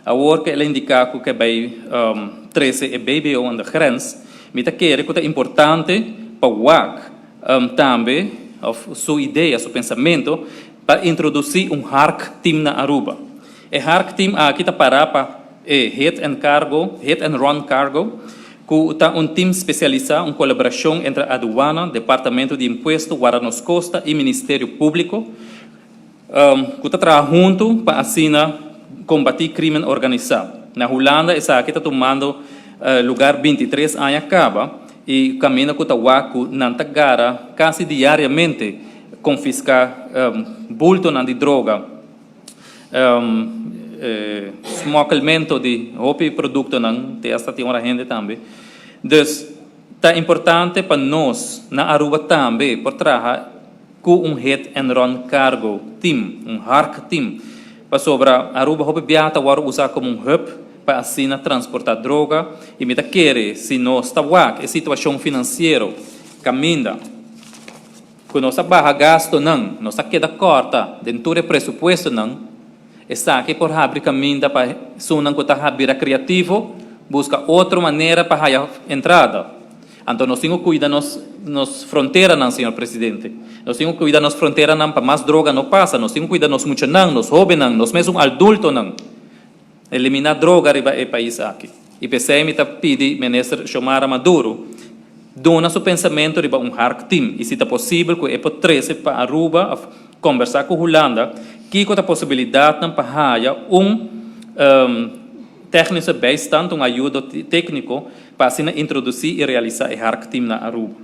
Awor cu el a indica cu kier bay trece e BBO aan de grens, mi ta kere cu ta importante pa wak tambe, of su idea, su pensamento, pa introduci un HARC team na Aruba. E HARC team aki ta para pa Hit and Cargo, Hit and Run Cargo, cu ta un team specialisa, un colaboracion entre Aduana, Departamento di Impuesto, Guarda Nos Costa y Ministerio Publico, cu ta traha hunto pa asina combati crimen organisa. Na Hulanda, esaki ta tumando lugar 23 aña caba y caminda cu ta wak cu nan ta gara casi diariamente confisca bulto di droga, smokkelmento di hopi producto nan, te hasta tin ora hende tambe. Dus ta importante pa nos na Aruba tambe por traha cu un hit and run cargo team, un HARC team. Pasobra Aruba hopi biaha ta wordo usa como un hub pa asina transporta droga y mi ta kere si nos ta wak e situacion financiero caminda cu nos a baha gasto nan, nos a keda corta den tur e presupuesto nan, esaki por habri caminda pa esunnan cu ta bira creativo, busca otro manera pa haya entrada. Anto nos tin cu cuida nos frontera nan, señor presidente. Nos tin cu cuida nos frontera nan pa mas droga no pasa. Nos tin cu cuida nos muchanan, nos hobennan, nos mes adultonan. Elimina droga riba e pais aki. Y p'esey ta pidi minister Xiomara Maduro duna su pensamento riba un HARC team y si ta posibel cu e por trece pa Aruba of conversa cu Hulanda kico ta posibilidad pa haya un technische bijstand, un ayudo tecnico pa asina introduci y realisa e HARC team na Aruba.